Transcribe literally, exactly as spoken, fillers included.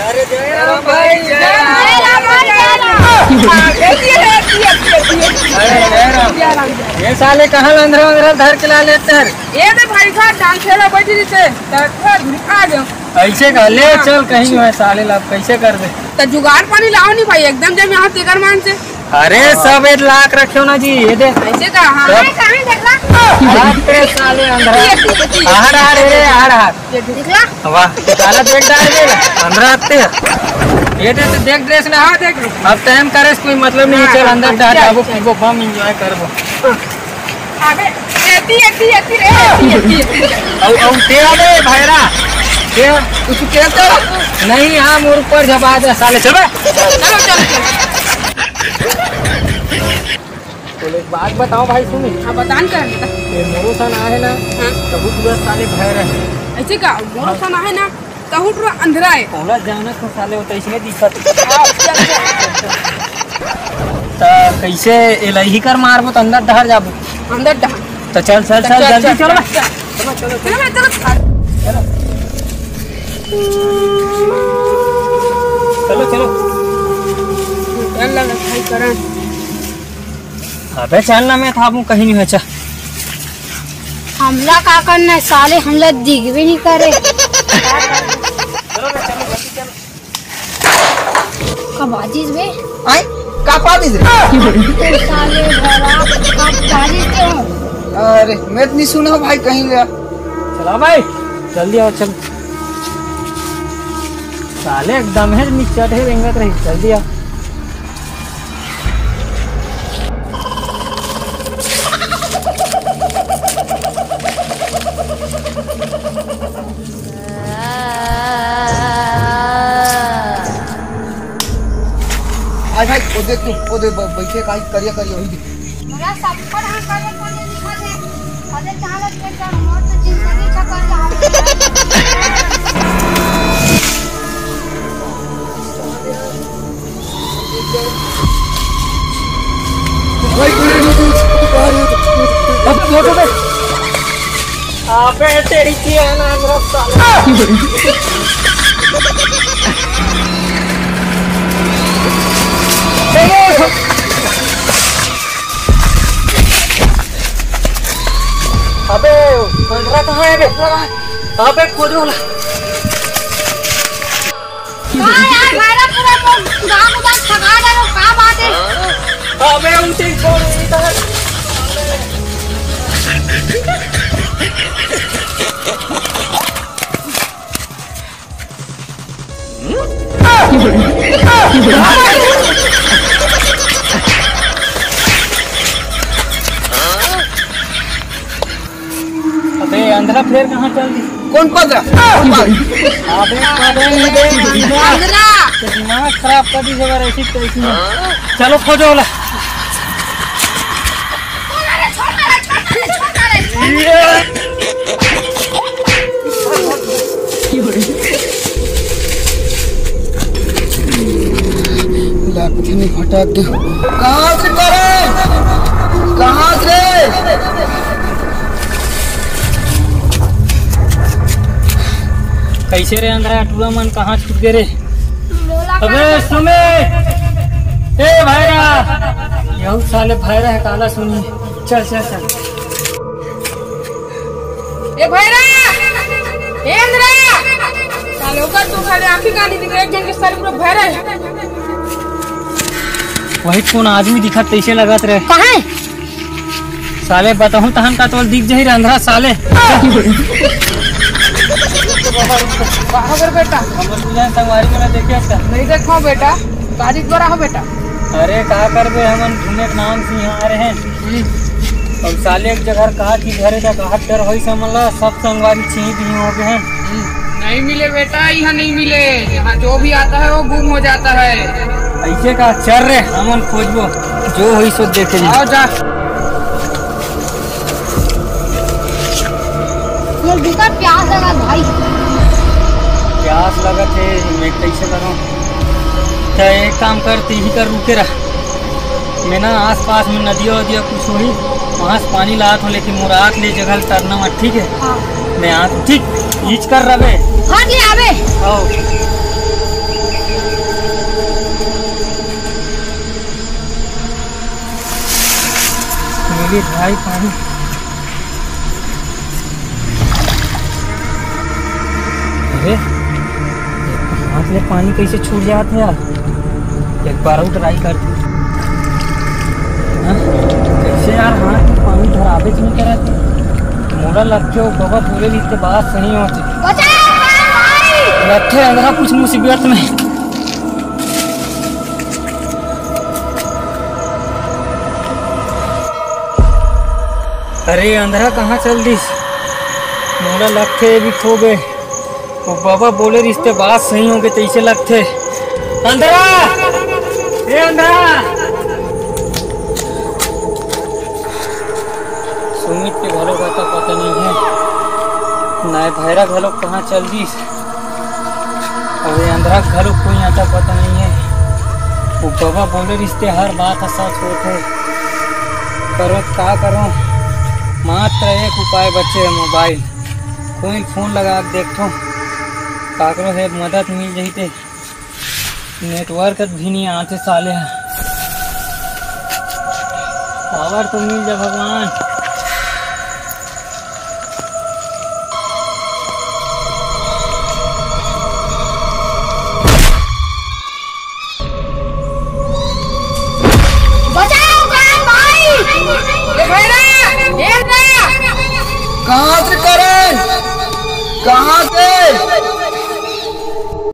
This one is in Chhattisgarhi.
अरे जय राम भाई, जय राम। जय राम, जय राम। अरे जय राम। ये साले कहाँ अंधरा अंधरा धर के ला लेते हैं? ये तो भाई साहब डांस खेला बैठी रही थे, तो थोड़ा दूर आ गया। ऐसे का ले चल कहीं है साले ला, कैसे कर दे? तो जुगाड़ पानी लाओ नहीं भाई, एकदम जब यहाँ तेकर मान से। अरे सब एक लाख रखे हो ना जी, ये दे। ऐसे का? हाँ। सब। अरे कहाँ देख रहा? हाथ पे साले अंधरा। ये, ये, ये। आहार, आहार, रे, आहार, आहार। ये दिखला? वाह, साला देख डाल दे, अंधरा आते हैं। ये दे तो देख ड्रेस ना, हाँ देख। अब टाइम करे से कोई मतलब नहीं, हाँ, चल हाँ, अंदर हाँ, डाल, चल, जाबो, चल। पीबो, बम एंजॉय करबो। अबे, एती, एती, एती रे, एती, एती, एती। औ, औ, ते अबे, भैरा, ते कुछ कहते हो? नहीं, हाँ, मोर ऊपर जब आ जा, साले, चल बे। चलो, चलो, चलो। तो एक बात बताओ भाई, सुनी। हाँ, बता न कर बेटा। ये मोरो सन आहे ना, हाँ। तहू पूरा साले भैरा है। ऐसे का? मोरो सन आहे ना, तहू पूरा अंधरा है। ओला जाना तो साले, वो तो इसने दिखत। हाँ, चल, चल। त कैसे एला ही कर मारबो त अंदर डहर जाबो? अंदर डहर। त चल, चल, त चल, चल, जल्दी चल, चल बे। चल, चलो, चलो, चलो। चलो, चलो। चलो, चलो। डर लगा भाई, करण। अबे चल ना, मैं था कहीं नहीं बचा। हमला का करना है साले, हमला दिख भी नहीं करे। का बाजिस बे? आय? का बाजिस रे? साले भरा, का बाजिस के हो? अरे, मैं तो नहीं सुना भाई कहीं ले। चला भाई, जल्दी आओ, चल। साले एकदम है, निचट है, रेंगत रही, जल्दी आओ। आय भाई, ओ देख तू, ओ दे ब-, बैठे काई करिया करिया होई दे। मोला सब पर हम काले काले दिखा दे। अरे कहाँ लग गए जान, मोर तो जिंदगी छपा जा। भाई, अबे, फोटो दे। अबे, तेरी की है ना, मेरा साला। अबे, अंधरा कहाँ है बे? अबे, खोजो ना। हाँ यार, भैरा पूरा तो गाँव में जाके थका जा रहे हो, क्या बात है? अबे, उठे, छोड़, इधर। अबे, अंधरा फेर कहाँ चल दी? कौन पंद्रह? अबे, पकड़ ले, अंधरा। अंधरा। तो दिमाग खराब कर दी जबर ऐसी तैसी। चलो, खोजो वाला। लाख नहीं घटा के। कहाँ से करे? कहाँ से? कैसे रे अंधरा टूरा मन, कहाँ छूट गए रे? अबे सुमे, ए भाईरा, यहू साले भाईरा है, काला सुनी। चल, चल, चल। ए भैरा, ए अंधरा, साले ओकर तो खाली आँखी कानी दिखे, एक जन के सारे पूरा भैरा है। वही कौन आदमी दिखत तैसे लगत रहे। कहाँ है? साले बताहूँ तहन का तोल दिख जही रे अंधरा साले। बाहर बेटा। हमर दुल्हन संगवारी मना देखे हस का? नहीं देखो बेटा, बारिश बड़ा हो बेटा। अरे का करबे, हमन घूमे के नाम से यहाँ आ रहे हैं। अब साले एक जगह कहा कि घरे का कहा डर होई समझ ला, सब संगवारी चीं भी हो गए हैं। नहीं मिले बेटा, यहाँ नहीं मिले। यहाँ जो भी आता है वो गुम हो जाता है। ऐसे का चल रे, हमन खोजबो, जो होई सो देखे जाई। आओ जा। ये बेटा प्यास लगा भाई। प्यास लगत है, मैं कैसे करूँ? तो एक काम कर, तीही कर रुके रह। मैं ना आसपास में नदिया वदिया कुछ होही, वहाँ से पानी लात हो, लेकिन मोर आँख ले जगह ल तरना मत, ठीक है? हाँ। मैं आँख ठीक ईच कर रहे। हाँ जी, आवे। आओ। ये भाई पानी, अरे, हाथ ले पानी कैसे छूट जात हे यार? एक बार अउ try करते। हाँ? कैसे यार, हाथ में पानी धराबे च नहीं करत हे। मोला लगथे वो बाबा बोले रहिस ते बात सही होथे। बचाओ भाई! लगथे अंदर कुछ मुसीबत में। अरे, अंधरा कहाँ चल दिस? मोला लगथे, ये भी खो गे। वो बाबा बोले रिहिस ते बात सही होगे, तइसे लगथे। अंधरा! ए अंधरा! सुमित के घलो अता पता नहीं है, नाय भैरा घलो कहाँ चल दिस। अबे अंधरा घलो कोई अता पता नहीं है। वो बाबा बोले रिहिस ते हर बात ह सच होथे। करो त का करो, मात्र एक उपाय बचे है मोबाइल। कोई फोन लगा के देखथो, काकरो हे मदद मिल जही ते। नेटवर्क भी नहीं आते साले ह। पावर तो मिल जा भगवान। बचाओ करण भाई! ए भैरा! ए भैरा! कहाँ से करण? कहाँ से?